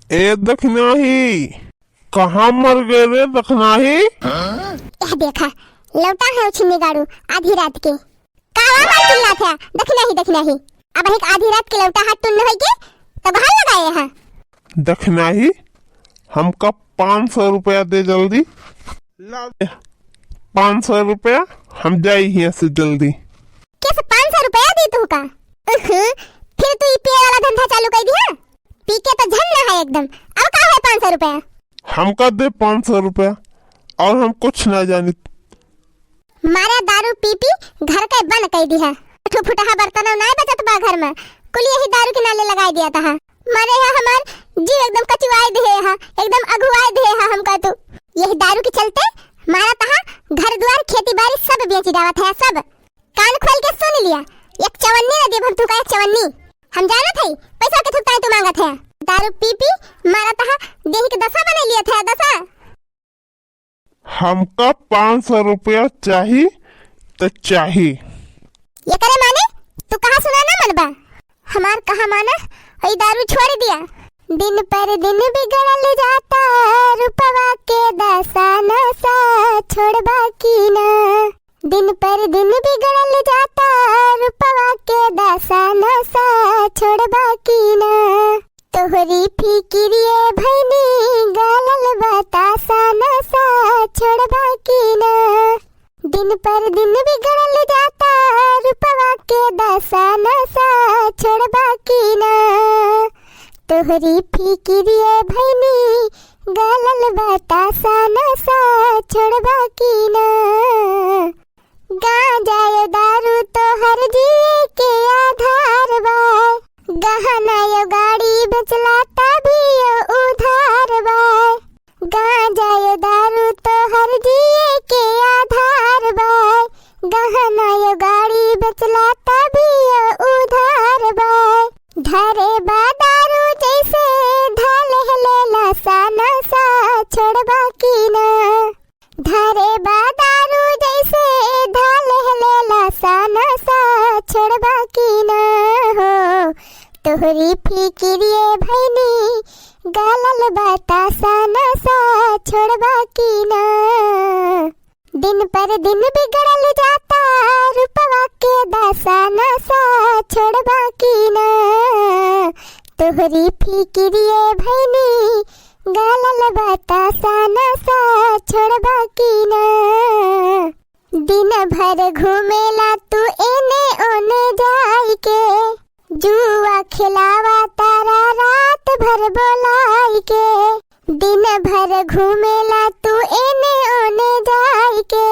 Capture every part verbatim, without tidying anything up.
ए दखिनाही, कहाँ मर गए रे दखिनाही? यह देखा, लौटा है उछिन्नी गाड़ू आधी रात के। कावा मार चिल्लात है, दखिनाही, दखिनाही। अब एक आधी रात के लौटा हाथ टुन्न होई के, तो बहाल लगाए हैं। दखिनाही, हमका पाँच सौ रुपया दे जल्दी। ला दे, पाँच सौ रुपया, हम जाई हियाँ से जल्दी। कैसे पाँच सौ रुपया दी तू का? उह, फिर तू ई पिए वाला धंधा चालू कर दिया? पी के तो झन ना है एकदम। अब का है पाँच सौ रुपया? हमका दे पाँच सौ रुपया, और हम कुछ ना जानित। मारे दारू पी पी घर के बन कई दिहा। ठू फुटहा बर्तन नाय बचत बा घर में, कुल यही दारू के नाले लगाई दिया तहा। मारे हा हमार जीव एकदम कचुआई दिहे हा, एकदम अघुआई दिहे हा हमका तू। यही दारू के चलते मारा तहा घर दुआर खेती बाड़ी सब बेच डावत है, सब। कान खोल के सुन लिया, एक चवन्नी ना देब हम तू का, एक चवन्नी। हम जानत हई पैसा के थुकताई तू मांगत है। दारू पी पी मारा तहा देही के दशा बने लिया था, दशा। हमका पाँच सौ रुपया चाही त चाही। एकरे माने तू कहा सुना ना मनबा? हमार कहा माना, ई दारू छोड़ दिया। दिन पर दिन बिगड़ल जाता रूपवा के दशा, नशा छोड़बा की ना। दिन पर दिन बिगड़ल जाता रूपवा के दशा, नशा छोड़बा की ना। तोहरी फिकिरिए भैनी गलल बतासा, नशा छोड़बा की ना। दिन पर दिन बिगड़ल जाता रूपवा के दशा, नशा छोड़बा की ना। तोहरी फिकिरिए भैनी गलल बतासा, नशा छोड़बा की ना। गांजा यो दारू तोहर जिए के आधार बा। गहना यो गाड़ी बेचला तभी यो उधार बा। गांजा यो दारू तोहर जिए के आधार बा। गहना यो गाड़ी बेचला तभी यो उधार बा। धरे बा दारू जैसे धले लेला सा, नशा छोड़बा की ना। धरे बा दारू जैसे धले लेला सा, नशा छोड़बा की ना हो। तोहरी फिकिरिए भैनी गलल बतासा, नशा छोड़बा की ना। दिन पर दिन बिगड़ल जाता रूपवा के दशा, नशा छोड़बा की ना। तोहरी फिकिरिए भैनी गलल बतासा, नशा छोड़बा की ना। दिन भर घूमेला तू एने ओने जाई के, जुआ खिलावा तारा रात भर बोलाई के। दिन भर घूमेला तू एने ओने जाई के,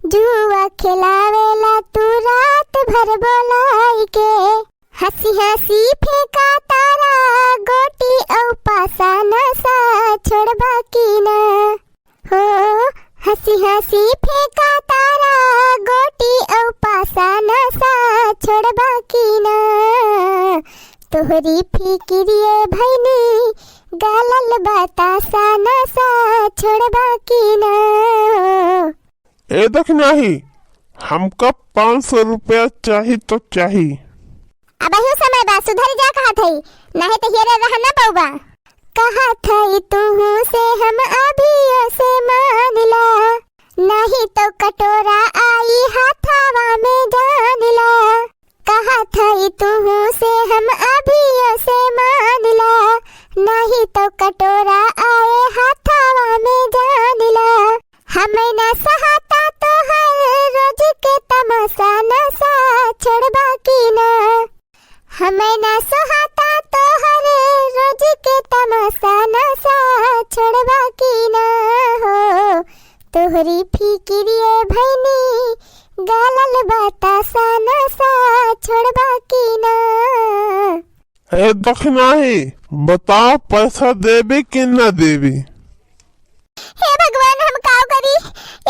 जुआ खिलावेला तू रात भर बोलाई के। हंसी हंसी फेंका तारा गोटी औ पासा, नशा छोड़बा की ना। हो हंसी हंसी फेंका तारा गोटी औ पासा, नशा छोड़बा की ना। तोहरी फिकिरिए भैनी गलल बतासा, नशा छोड़बा की ना। ए दखिनाही, हमका पाँच सौ रुपया चाही तो चाही। अबहियो समय बा, सुधर जा कहत हई, नाहीं तो हियरे रह ना पउबा। कहत हई तुहू से हम अभियो से मान ला, नाहीं तो कटोरा आई हाथावा में जान ला। कहत हई तुहू से हम अभियो से मान ला, नाहीं तो कटोरा आए हाथावा में जान ला। हमें ना सहाता तोहर रोज के तमासा, नशा छोड़बा की ना। हमें ना सहाता तोहर रोज के तमासा, नशा छोड़बा की ना हो। तोहरी फिकिरिए भैनी गलल बतासा, नशा छोड़बा की ना। ए दखिनाही, बताओ पैसा देबी कि ना देबी? हे भगवान, हम काव करी?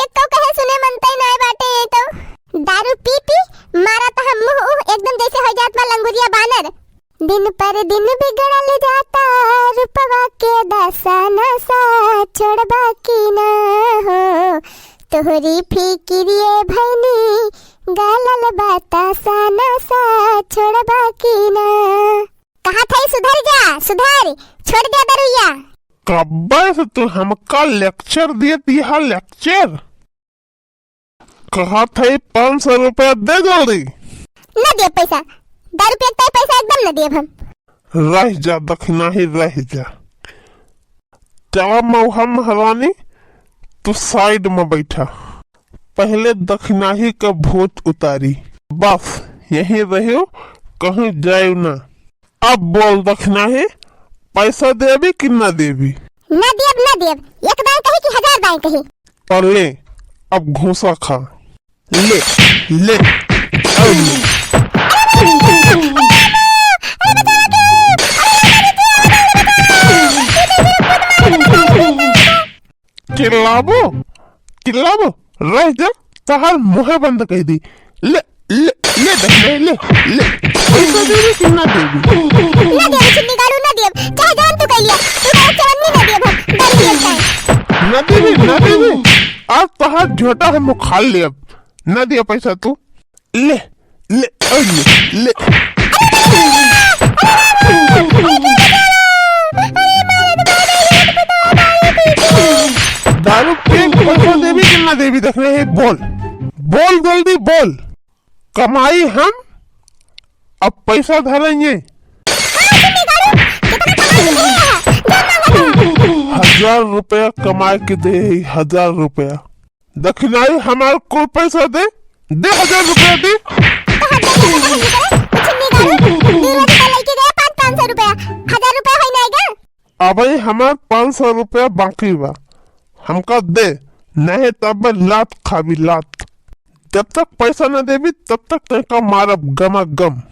एक तो कहे सुने मनतई नाय बाटे, ये तो दारू पी पी मारा त हम मुंह उह एकदम जैसे हो जात बा लंगुरिया बानर। दिन पर दिन बिगड़ल जाता रूपवा के दशा, नशा छोड़बा की ना हो। तोहरी फिकिरिए भैनी गलल बतासा, नशा छोड़बा की ना। कहत हई सुधर जा, सुधर। छोड़ दे दरुइया। कब्बे से तू हमका lecture दिए दिया, lecture। कहत है पाँच सौ रुपया दे जल्दी। न देब पैसा, दारू पिए के पैसा एकदम न देब हम। रह जा दखिनाही, रह जा। चला मौहा महारानी, तू side में बैठा, पहले दखिनाही का भूत उतारी। बस यहीं रहियो, कहूँ जायो ना। अब बोल दखिनाही, पैसा देबी कि ना देबी? ना देब, ना देब, एक दाएं कही कि हजार दाएं कही। और ले, अब घूसा खा, ले, ले, और ले। चिल्लाबो, चिल्लाबो, रह जा, तहार मुँहे बंद कइ दी। ले, ले, ले, देख, ले, ले, ले। पैसा देबी कि ना देबी? ना देब, चिन्नी गाड़ू, ना देब। चाहे जौन तू कइ लिया, तू कहे चवन्नी ना देब हम, दारू पिए के। ना देबी, ना देबी। आज तहार झोटा हम उखाड़ लेब। ना दिया पैसा तू। ले, ले, अरे ले, ले। दारू पिए के पैसा देबी कि ना देबी, देखना है, बोल, बोल, जल्दी बोल। कमाई हम, अब पैसा धरेंगे। हजार रुपया कमाए के दे, हजार रुपया। दखिनाही हमार कुल पैसा दे, दे हजार रुपया दे। कहाँ दे, कहाँ दे, कहाँ दे, कुछ नहीं करो। दू रोज का लइके गया पाँच, पाँच सौ रुपया, हजार रुपया होई ना आएगा। अबे हमार पाँच सौ रुपया बाकी बा, हमका दे, नहीं तब लात खाबी लात। जब तक पैसा न देबी तब तक तैका मारब गमा गम।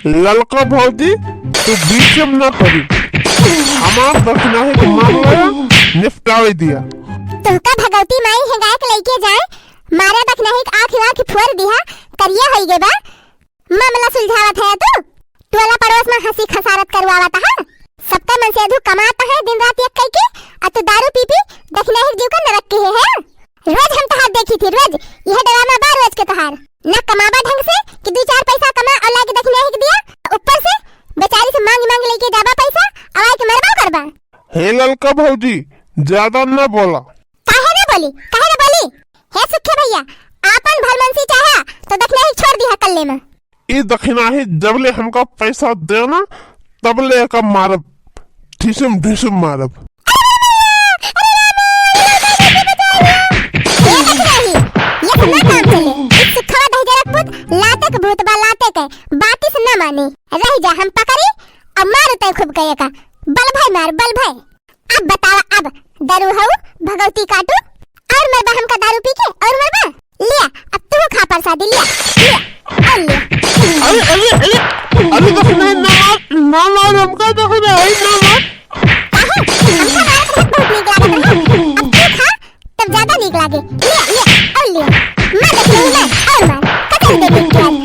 ललका भौजी, तू बीच में ना पड़ी, हमार दखिनाही के मामला निपटावे दिया। तोहका भगवती माई हेंगाय के लइके जाए, मारे दखिनाही के आँख आँख फोर दिहा, करिया होई गे बा। मामला सुलझावत है तू, टोला पड़ोस में हँसी खसारत करवावत है। सबका मन से अधू कमात है दिन रात एक कई के, आ तू दारू पी पी दखिनाही के जीव का नरक के है। रोज हम तोहार देखी थी, रोज यह ड्रामा बा रोज के तोहार। ना कमाबा ढंग से कि दू चार पैसा कमा और लाके दखिनाही के दिया, ऊपर से बेचारी से मांग मांग लेके जाबा पैसा, और आके मरबा करबा। हे ललका भौजी, ज्यादा ना बोला। काहे ना बोली, काहे ना बोली? हे सुखे भैया, आपन भलमनसी चाहा तो दखिनाही छोड़ दिहा कल्ले में। ई दखिनाही जबले हमका पैसा देना, तबले एका मारब, ढिसुम ढिसुम मारब। ए दखिनाही, ये सब ना काम चले। ई सुखवा दहिजरा के पूत लाते के भूत बा, लाते के, बाती से ना मानी। रह जा, हम पकड़ी और मार तय खूब कहे का। बल भाई मार, बल भाई। अब बतावा, अब दारू हऊ, भगवती काटू, और मरबा हमका दारू पी के, और मरबा? लिया, अब तू खा प्रसादी, लिया, लिया, और लिया। अरे, अरे, अरे, अरे, दखिनाही ना मार, ना मार, हमका दखिनाही ना मार। काहे? हमका मारे के बहुत नीक लागत रहा। अब तू खा, तब ज्यादा नीक लागे। लिया, लिया, और लिया। मार दखिनाही, मार, और मार। कचर दे दे,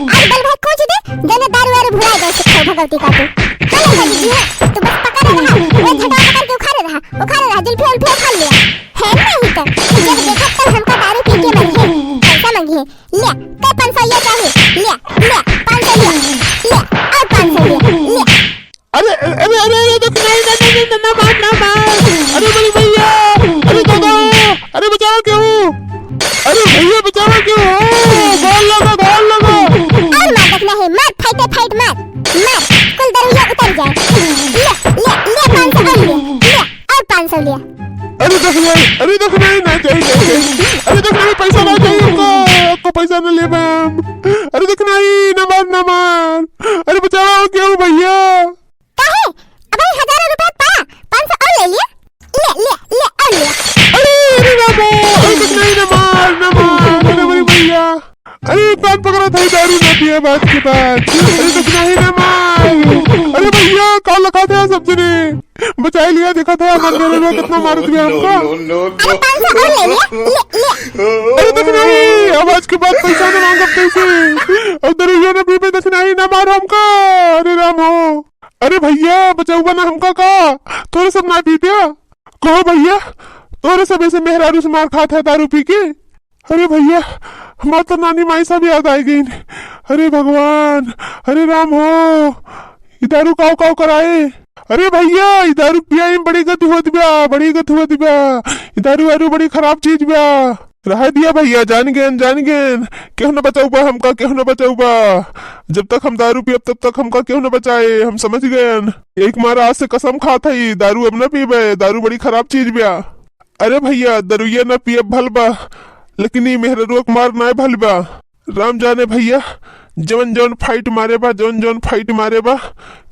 आज बल भाई कूच दे, जने दारू वारू भुला जाए, सुखा भगवती काटू। हाँ, ललका जी, हाँ, तू बस पकड़े रहा, वो झटवा पकड़ के उखाड़े रहा। उखाड़े रहा, जुल्फी उल्फी उखाड़ लिया। है नहीं तो, जब देखत तब हमका दारू पी के मरिहे, पैसा मांगिहे। लिया, कई पाँच सौ ये चाहिए। लिया, लिया, पाँच सौ लिया। लिया, और पाँच सौ लिया। लिया। अरे, अरे, अरे, अरे, दखिनाही, ना, ना, ना, ना, ना मार, ना मार। अरे, बड़े भैया, अरे, दादा, अरे, बचाओ, क्यों? अरे, भैया, बचाओ, क्यों? गोल लगा, गोल लगा। और मार दखिनाही, मार, फाइटे फाइट मार। मार, कुल दरुइया उतर जाए। ले, ले, ले, पाँच सौ और ले, ले, और पाँच सौ ले। अरे दखिनाही, अरे दखिनाही, ना चाहिए, ना चाहिए। अरे दखिनाही, पैसा ना चाहिए हमको, हमको पैसा ना ले मैम। अरे दखिनाही, ना मार, ना मार। अरे बचाओ, क्यों भैया? काहे? अबे हजारों रुपया पा, पाँच सौ और ले लिया। ले, ले, ले, और ले। अरे, अरे बाबा, अरे दखिनाही, ना मार, ना मार, अरे मेरे भैया। अरे, कान पकड़ा था, दारू ना पिए बात के बाद। अरे, दखिनाही ना मार। अरे, भैया, कान लगा दे सब जने। बचाई लिया, देखा था हमार मेहररुआ कितना मारत बिया हमका। अरे पाँच सौ और ले लिया, ले, ले। अरे देख नहीं, अब आज के बाद पैसा ना मांगब तैसे। अब दरुइया ना पीबे, देख नहीं, ना मार हमका। अरे राम हो। अरे भैया, बचउबा ना हमका का? तोरे सब ना पीते? कहो भैया, तोरे सब ऐसे मेहरारू से मार खात है दारू पी के। अरे भैया, हमार तो नानी माई सब याद आइ गइन। अरे भगवान, अरे राम हो, ई दारू काव काव कराए। अरे भैया, ई दारू पियाई में बड़ी गति होत बा, बड़ी गति होत बा। ई दारू वारू बड़ी खराब चीज बा। रह दिया भैया, जान गेन, जान गेन। केहू न बचउबा हमका, केहू न बचउबा। जब तक हम दारू पियब, तब तक हमका केहू न बचाए, हम समझ गएन। एक मारा आज से कसम खात हई, दारू अब न पीबे, दारू बड़ी खराब चीज बा। अरे भैया, दरुइया न पियब भल बा, लेकिन ई मेहररुआ के मार नाय भल बा। राम जाने भैया, जवन जवन fight मारे बा, जवन जवन fight मारे बा,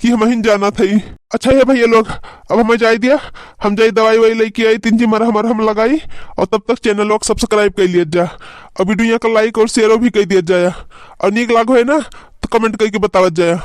कि हमहिन जानत हई। अच्छा हे भैया लोग, अब हमें जाए दिया, हम जाई दवाई ववाई लेके आई, तीन जी मरहम मरहम लगाई, और तब तक channel लोग subscribe कर लिया जा, और video का like और share भी कर दिया जाए, और नीक लागो है ना तो comment करके बतावत जाए।